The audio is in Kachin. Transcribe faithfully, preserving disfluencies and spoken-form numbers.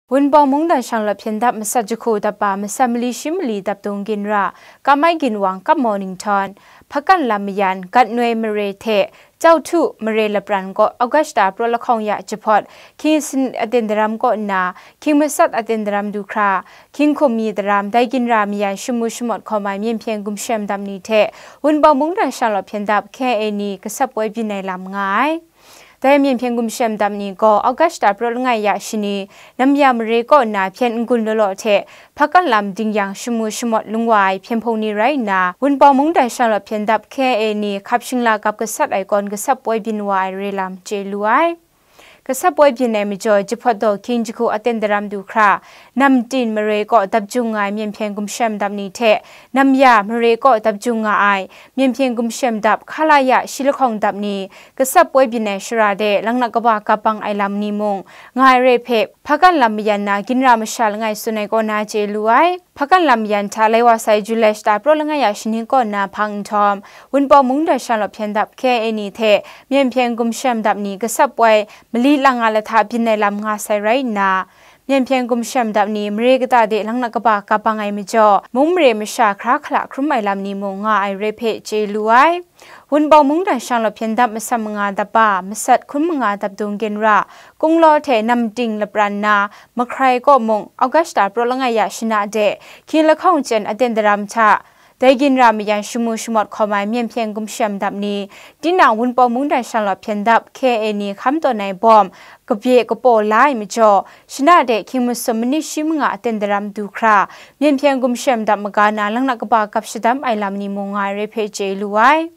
Wunpawng mungdan shanglawt hpyen dap masat jahku dap pa masat mali shi mali dap dung ginra, Kamai Ginwang Kap Maw Ninghtawin, Hpakan Lam Mayan, Gatnoi Mare hte Chauhtu Mare lapran kaw Augusta praw lahkawng ya jahpawt, hkying sanit aten daram kaw nna, hkying masat aten daram du hkra, hkying hkum mi daram, dai ginra mayan shamu shamawt hkawm ai myen hpyen gumshem dap ni hte Wunpawng mungdan shanglawt hpyen dap K I A ni gasap woi byin ai lam nga ai. Dai myen hpyen gumshem dap ni gaw Augusta praw langai ya shani, Namya Mare kaw nna hpyen n-gun law law hte, Hpakan Lam Dingyang shamu shamawt lung wa ai hpyen hpung ni rai nna, Wunpawng mungdan shanglawt hpyen dap K I A ni hkap shingla gap gasat ai kawn gasap woi byin wa ai re lam chye lu ai. Gasap woi byin ai majaw, jahpawt daw hkying jahku aten daram du hkra, Namtin Mare kaw dap jung nga ai myen hpyen gumshem dap ni hte, Namya Mare kaw dap jung nga ai myen hpyen gumshem dap, Hkalaya shi lahkawng dap ni, gasap woi byin ai shara de langlak kaba gap bang ai lam ni mung nga ai re hpe, Hpakan Lam Mayan na ginra masha langai tsun ai kaw na chye lu ai. Hpakan Lam Mayan hta lai wa sai Julai shata praw langai ya shani kaw nna hpang nhtawm, Wunpawng mungdan shanglawt hpyen dap K I A ni hte myen hpyen gumshem dap ni gasap woi mali lang nga lahta byin ai lam nga sai rai nna, myen hpyen gumshem dap ni mare kata de langlak kaba gap bang ai majaw, mung mare masha hkra hkala hkrum ai lam ni mung nga ai re hpe chye lu ai. Wunpawng mungdan shanglawt hpyen dap masat manga dap pa, masat hkun manga dap dung ginra, Kunglaw hte Namting lapran na, Mahkrai kaw mung, Augusta praw langai ya shana de, hkying lahkawng chyen aten daram hta, dai ginra mayan shamu shamawt hkawm ai myen hpyen gumshem dap ni, tinang Wunpawng mungdan shanglawt hpyen dap K I A ni hkam tawn ai bawm, kabye kapaw la ai majaw, shana de hkying masum manit shi manga aten daram du hkra, myen hpyen gumshem dap maga na langlak kaba gap shadam ai lam ni mung nga ai re hpe chye lu ai.